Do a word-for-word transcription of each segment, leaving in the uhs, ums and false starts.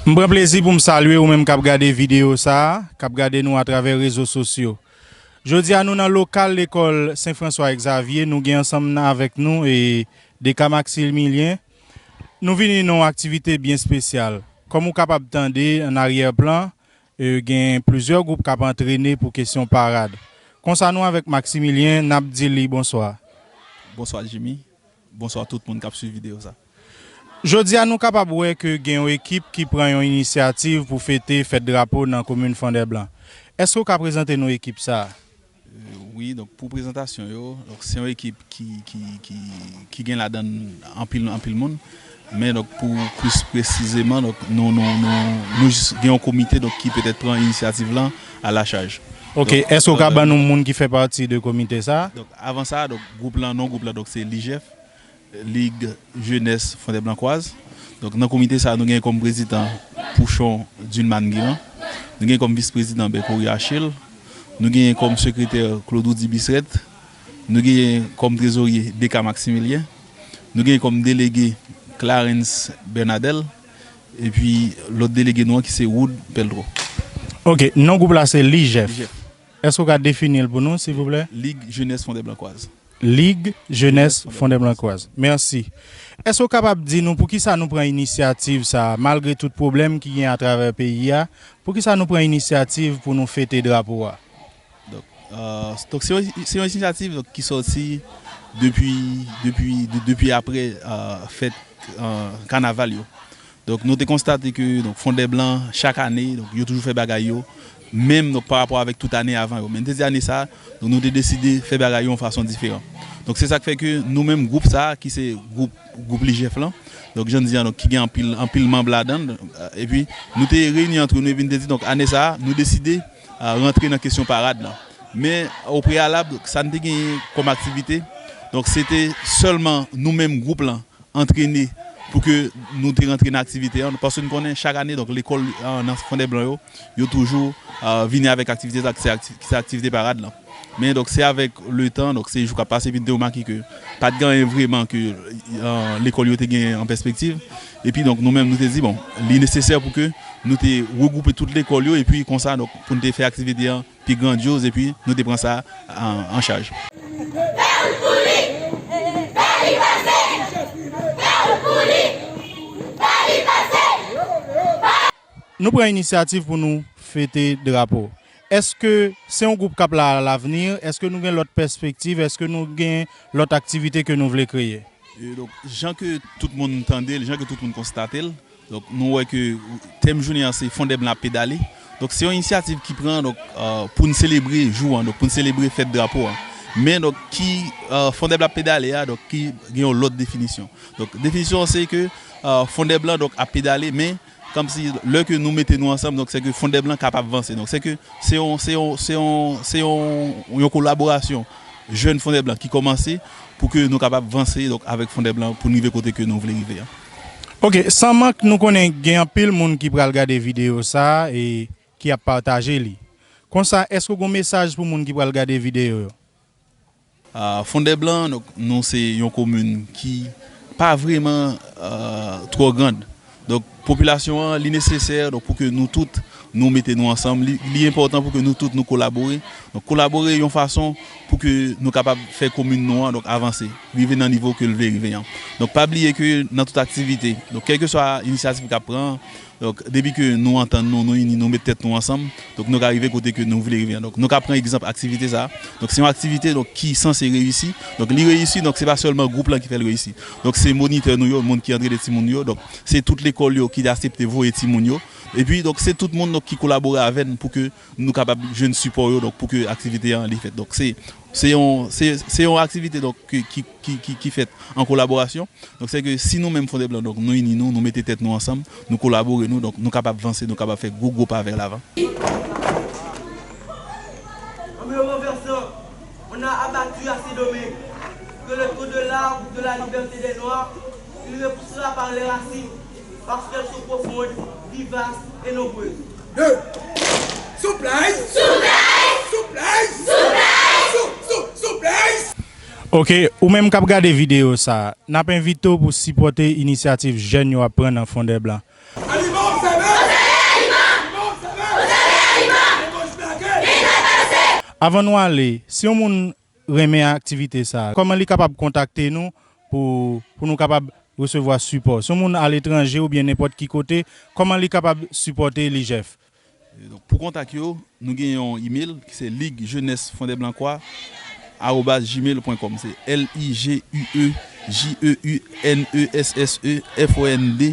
M pran plezi pou m salye ou menm k ap gade videyo sa a, k ap gade nou atravè rezo sosyo. Jodi a, nou nan lokal lekòl Sen Franswa Egzavye, nou gen ansanm nan avèk nou e Deka Maximilien. Nou vini nan yon aktivite byen espesyal. Kòm ou kapab tande an aryè plan, e, gen plizyè gwoup k ap antrene pou kesyon parad. Konsa nou avèk Maximilien, n ap di li bonswa. Bonswa Jimmy. Bonswa tout moun k ap swiv videyo sa. Jodi a, nou kapab wè ke gen yon ekip ki pran yon inisyativ pou fete fèt drapo nan komin Fondèblan. Èske w ka prezante nou ekip sa a? Euh, wi, donk pou prezantasyon yo, donk se yon ekip ki, ki, ki, ki gen ladan anpil, anpil moun. Men donk pou plis presizeman, donk nou, nou, nou, nou jis gen yon komite donk ki petèt pran inisyativ lan a la chaj. Ok, donk, èske w ka euh, ban nou moun ki fè pati de komite sa a? Donk avan sa, donk gwoup lan, non gwoup lan, donk se Lijèf. Lig Jenès Fondèblankwaz. Donk, nan komite sa a, nou gen kòm prezidan Pouchon Dilman Guiran. Nou gen kòm vis prezidan Bercory Achille. Nou gen kòm sekretè Claude Roudy Bisreth. Nou gen kòm trezorye Deka Maximilien. Nou gen kòm delege Clarens Bernadel. Epi lòt delege nou an ki se Wood Peltro. Ok, non gwoup la se Lijèf. Lijèf. Èske w ka defini l pou nou, silvouplè? Lig Jenès Fondèblankwaz. Lig Jenès Fondèblankwaz. Mèsi. Èske w kapab di nou poukisa nou pran inisyativ sa a, malgre tout pwoblèm ki gen atravè peyi a, poukisa nou pran inisyativ pou nou fete drapo a? Donk, euh, donk se yon, se yon inisyativ, donk, ki sòti depi, depi, de- depi apre, euh, fèt, euh, kanaval yo. Donk, nou te konstate ke, donk, Fondèblan, chak ane, donk, yo toujou fè bagay yo, menm, donk, pa rapò avèk tout ane avan yo. Men n te di ane sa a, donk, nou te deside fè bagay yo yon fason diferan. Donk, se sa k fè ke nou menm gwoup sa a, ki se gwoup, gwoup Lijèf lan, donk, jan n di an, donk, ki gen anpil, anpil manm ladan l, epi nou te reyini antre nou, epi n te di, donk, ane sa a, nou deside, a, rantre nan kesyon parad lan. Men, o preyalab, sa n te genyen kòm aktivite, donk, se te sèlman nou menm gwoup lan, antrene pou ke nou te rantre nan aktivite an, paske n konnen chak ane, donk, lekòl, a, nan Fondèblan yo, yo toujou, a, vini avèk aktivite sa, ki se akti-, ki se aktivite parad lan. Men, donk, se avèk letan, donk, se jou k ap pase, epi n te remake ke pa t gen anyen vrèman ke, a, lekòl yo te genyen an pèspektiv. Epi, donk, nou menm, nou te di, bon, li nesesè pou ke nou te regwoupe tout lekòl yo, epi konsa, donk, pou n te fè aktivite an pi grandyoz, epi nou te pran sa an, an chaj. Nou pran inisyativ pou nou fete drapo. Èske se yon gwoup k ap la a lavni? Èske nou gen lòt pèspektiv? Èske nou gen lòt aktivite ke nou vle kreye? E donk, jan ke tout moun tande l, jan ke tout moun konstate l, donk, nou wè ke tèm jounen an se Fondèblan ap pedale. Donk, se yon inisyativ ki pran, donk, euh, pou n selebre jou an, donk, pou n selebre fèt drapo an. Men, donk, ki, euh, Fondèblan ap pedale a, donk, ki gen yon lòt definisyon. Donk, definisyon an se ke, euh, Fondèblan, donk, ap pedale, men kòmsi lè ke nou mete nou ansanm, donk, se ke Fondèblan kapab vanse. Donk, se ke se yon, se yon, se yon, se yon, yon kolaborasyon jèn Fondèblan ki kòmanse pou ke nou kapab vanse, donk, avèk Fondèblan pou n rive kote ke nou vle rive an. Ok, san mank, nou konnen gen anpil moun ki pral gade videyo sa a e ki ap pataje li. Konsa, èske w gen yon mesaj pou moun ki pral gade videyo yo? Ah, Fondèblan, donk, nou se yon komin ki pa vrèman, ah, twò grand. Donk, popilasyon an, li nesesè, donk, pou ke nou tout, nou mete nou ansanm. Li, li enpòtan pou ke nou tout, nou kolabore. Donk, kolabore yon fason pou ke nou kapab fè komin nou an, donk, avanse, rive nan nivo ke l vle rive an. Donk, pa bliye ke nan tout aktivite, donk, kèlkeswa inisyativ k ap pran, donk, depi ke nou antann nou, nou ini, nou met tèt nou ansanm, donk, nou ka rive kote ke nou vle rive an. Donk, nou ka pran egzanp aktivite sa a. Donk, se yon aktivite, donk, ki sanse reyisi. Donk, li reyisi, donk, se pa sèlman gwoup lan ki fè l reyisi. Donk, se monitè nou yo, moun ki antrene timoun yo. Donk, se tout lekòl yo ki aksepte voye timoun yo. Epi, donk, se tout moun, donk, ki kolabore avè n pou ke nou kapab jwenn sipò yo, donk, pou ke aktivite an li fèt. Donk, se, se yon, se, se yon aktivite, donk, ki, ki, ki, ki, ki fèt an kolaborasyon. Donk, se ke si nou menm Fondèblan, donk, nou ini nou, nou mete tèt nou ansanm, nou kolabore nou, donk, nou kapab vanse, nou kapab fè gwo, gwo pa vè lavan. En me renversant, on a abattu à Saint-Domingue que l'être de l'arbre, de la liberté des Noirs, il repoussera par les racines, parce qu'elles sont profondes, vivaces et nombreuses. Deux. Souplay! Souplay! Souplay! Sou, sou, souplay! Ok, ou menm k ap gade videyo sa a, n ap envite w pou sipòte inisyativ jèn yo ap pran nan Fondèblan. Animal! Avan nou ale, si yon moun renmen aktivite sa, kòman li kapab kontakte nou pou, pou nou kapab resevwa sipò? Si yon moun aletranje oubyen nenpòt ki kote, kòman li kapab sipòte Lijèf? Donk, pou kontak yo, nou gen yon email ki se Ligue Jeunesse Fondèblankwa arobaz gmail point com. Se L I G U E J E U N E S S E F O N D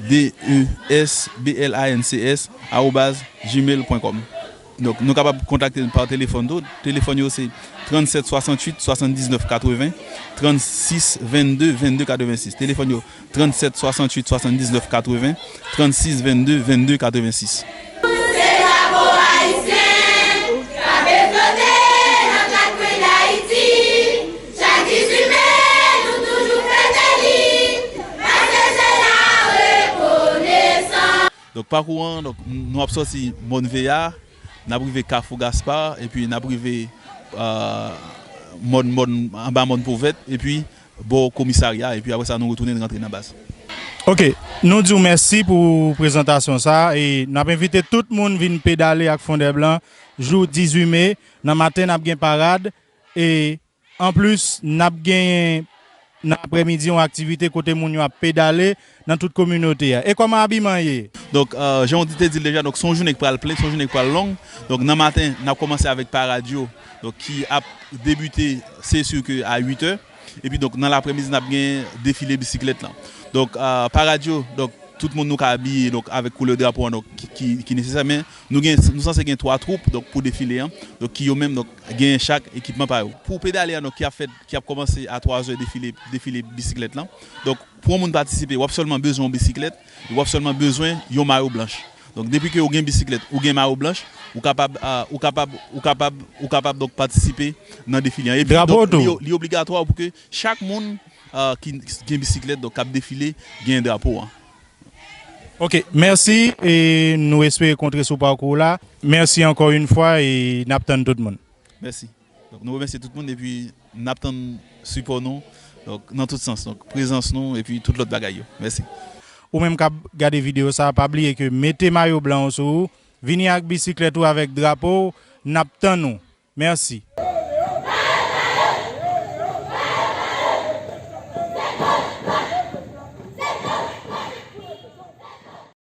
D E S B L A N C S arobaz gmail point com. Donk, nou kapab kontakte n pa telefòn tou. Telefòn yo se trannset swasanntuit swasanndiznèf katreven, trannsis vennde vennde katrevensis. Telefòn yo trannset swasanntuit swasanndiznèf katreven, trannsis vennde vennde katrevensis. Se drapo ayisyen k ap flote nan kat kwen Dayiti. Chak dizuit me, nou toujou fete li, paske se la rekonesans. Donk, pakou an, donk, n-, nou ap sòti Mòn Veya, n ap rive Kafou Gaspar, epi n ap rive, euh, Mòn, Mòn, anba Mòn Pwovèt, epi bò komisarya, epi apre sa, nou retounen rantre nan baz. Ok, nou di w mèsi pou prezantasyon sa, e n ap envite tout moun vin pedale ak Fondèblan jou dizuit me. Nan maten, n ap gen parad, e anplis, n ap genyen nan aprèmidi yon aktivite kote moun yo ap pedale nan tout kominote a. E kòman abiman ye? Donk, euh, jan w te di l deja, donk, se yon jounen ki pral plen, se yon jounen ki pral long. Donk, nan maten, n ap kòmanse avèk parad yo, donk, ki ap debite, se si ke a uit è. Epi, donk, nan laprèmidi, n ap gen defile bisiklèt lan. Donk, euh, parad yo, donk, tout moun nou ka abiye, donk, avèk koulè drapo an, donk, ki, ki, ki nesesè, men nou gen, nou sanse gen twa twoup, donk, pou defile an, donk, ki yo menm, donk, genyen chak ekipman pa yo. Pou pedale an, donk, ki ap fèt, ki ap kòmanse a twa zè defile, defile bisiklèt lan. Donk, pou yon moun patisipe, w ap sèlman bezwen yon bisiklèt, e w ap sèlman bezwen yon mayo blanch. Donk, depi ke ou gen bisiklèt, ou gen mayo blanch, ou kapab, ah, ou kapab, ou kapab, ou kapab, donk, patisipe nan defile an. Epi, donk, li, li obligatwa pou ke chak moun, ah, ki, ki gen bisiklèt, donk, k ap defile, gen drapo an. Ok, mèsi, e nou espere kontre sou pakou w la. Mèsi ankò yon fwa, e n ap tann tout moun. Mèsi. Donk, nou remèsye tout moun, epi n ap tann sipò nou, donk, nan tout sans, donk, prezans nou, epi tout lòt bagay yo. Mèsi. Ou menm k ap gade videyo sa, pa bliye ke mete mayo blan w sou ou, vini ak bisiklèt ou avèk drapo w, n ap tann ou. Mèsi.